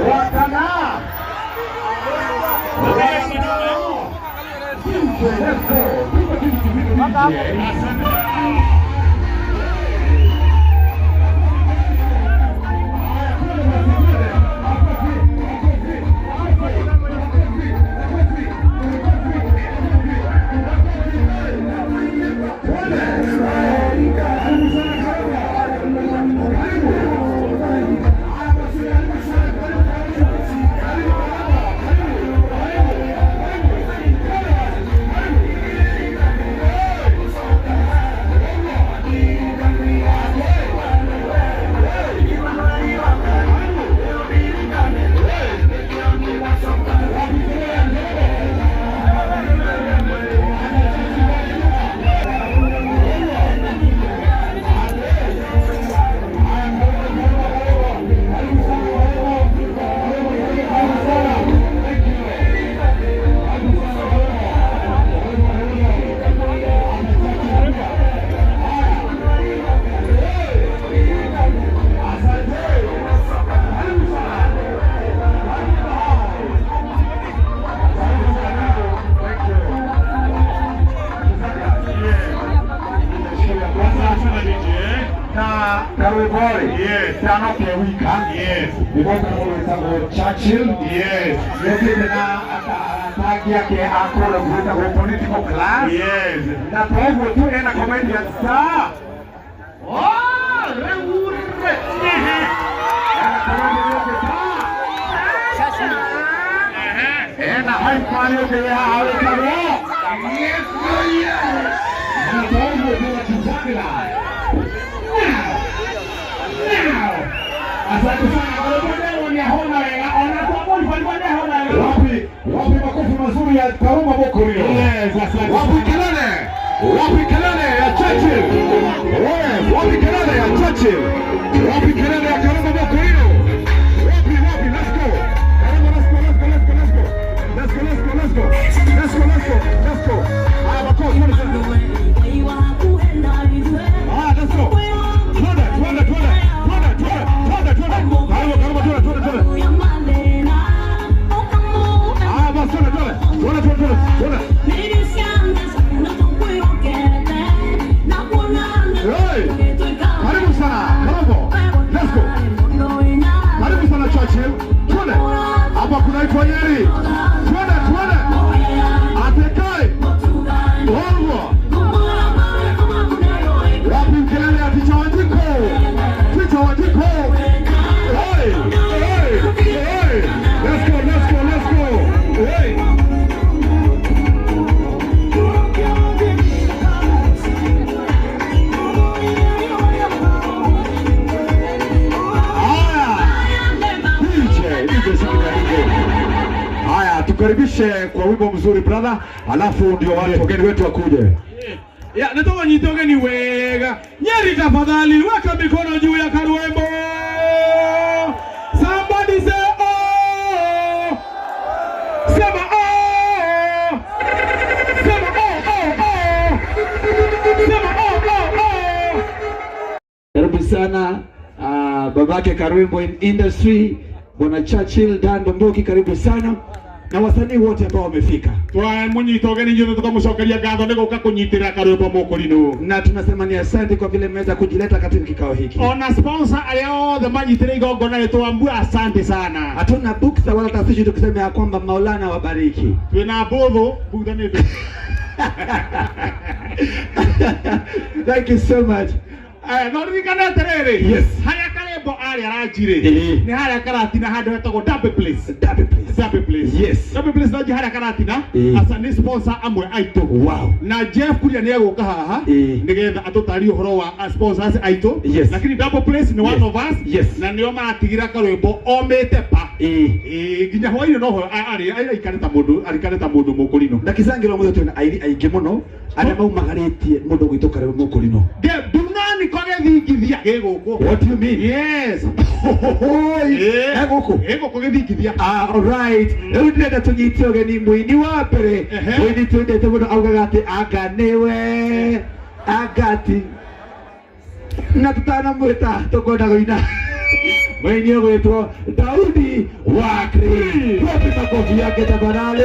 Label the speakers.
Speaker 1: Wakana. Let's go. Na Karwebore.
Speaker 2: Yes.
Speaker 1: Tano Kewika.
Speaker 2: Yes.
Speaker 1: Niboka wetagwo Churchill.
Speaker 2: Yes.
Speaker 1: Yokite na ataki yake akora gwetagwo political class.
Speaker 2: Yes.
Speaker 1: Na toguo tu ena comedian star. Oh, reure. Ena comedian star. Ena hype man yote haha wetagwo.
Speaker 2: Yes, yes.
Speaker 1: Na toguo tu na Kizangila. Now. Now. Asante sana. Wapi, wapi makofi mazuri ya Karuma Bokorio.
Speaker 2: Yes, asante.
Speaker 1: Wapi kelele? Wapi kelele ya Churchill? Yes, wapi kelele ya Churchill? Wapi kelele ya Karuma Bokorio? Wapi, wapi, let's go. Karuma, let's go, let's go, let's go, let's go. Let's go, let's go, let's go. Let's go, let's go, let's go. Haya, makofi, twende, twende. Haya, let's go. Twende, twende, twende. Twende, twende, twende, twende. Karuma, Karuma, twende, twende, twende. Haya, basi, twende, twende. Twende, twende, twende, twende. Hey! Karibu sana, karibu. Let's go. Karibu sana Churchill. Twende. Hapa kunaitwa Nyeri. Twende, twende. Atekai. Olwo. Wapi kelele ya Ticha Wanjiko? Ticha Wanjiko. Hey, hey, hey. Let's go, let's go, let's go. Hey. Haya. DJ, DJ sikia DJ. Haya, tukaribishe kwa wimbo mzuri brother, alafu ndio watu wageni wetu wakuje.
Speaker 2: Ya, natoka nyitoge ni wega. Nyeri tafadhali weka mikono juu ya Karwembo. Somebody say oh. Sema oh. Sema oh oh oh. Sema oh oh oh.
Speaker 3: Karibu sana babake Karwimbo in industry Bwana Churchill Dan Domboki, karibu sana na wasanii wote ambao wamefika,
Speaker 2: Twamunyita ũgeni inyuothe tukamũcokeria ngatho nĩ gũka kũnyitĩrĩra Karwĩmbo Mũkũrinũ.
Speaker 3: Na tunasema ni asante kwa vile mmeweza kujileta katika kikao hiki.
Speaker 2: Ona sponsor arĩa othe manyitĩrĩire igongona rĩtwambua asante sana.
Speaker 3: Hatuna buksa wala tafsiri tukisema ya kwamba Maulana wabariki.
Speaker 2: Twĩna mbũthũ butha nĩ thĩ.
Speaker 3: Thank you so much.
Speaker 2: Eh, no ririkane atĩrĩrĩ.
Speaker 3: Yes.
Speaker 2: Harĩa Karwĩmbo arĩ aranjirĩ nĩ harĩa Karatina handũ hetagwo Derby Place.
Speaker 3: Derby Place.
Speaker 2: Derby Place.
Speaker 3: Yes.
Speaker 2: Derby Place no harĩa Karatina.
Speaker 3: Ĩĩ.
Speaker 2: Aca nĩ sponsor amwe aitũ. Na Jeff Kuria nĩ egũka haha
Speaker 3: Ĩĩ.
Speaker 2: nĩgetha atũtarie ũhoro wa sponsors aitũ.
Speaker 3: Yes.
Speaker 2: Lakini Double Place nĩ one
Speaker 3: Yes.
Speaker 2: of us.
Speaker 3: Yes.
Speaker 2: Na nĩo maratigĩra Karwĩmbo omĩte pa.
Speaker 3: Ĩĩ.
Speaker 2: Ĩĩ, nginya hwainĩ no ho arĩ aikare ta mũndũ arikare ta mũndũ mũkũrinũ.
Speaker 3: Na Kizangiro mũthĩ twĩna aini aingĩ mũno arĩa maumagarĩtie mũndũ gwĩtwo Karwĩmbo Mũkũrinũ.
Speaker 2: Nge ndunani kwa gĩthingithia Gĩ gũkũ.
Speaker 3: What do you mean?
Speaker 2: Yes.
Speaker 3: Ĩ, gũkũ.
Speaker 2: Ĩ gũkũ gĩthingithia.
Speaker 3: Ah, alright. Rĩu ndĩrenda tũnyite ũgeni mũini wa mbere.
Speaker 2: Ehe.
Speaker 3: Mũini twendete mũno augaga atĩ anga nĩwe angati na tũtanamwĩta tũkwenda kũina mũini ũgwĩtwo Daudi Wakri. Wapi makofi yake tafadhali?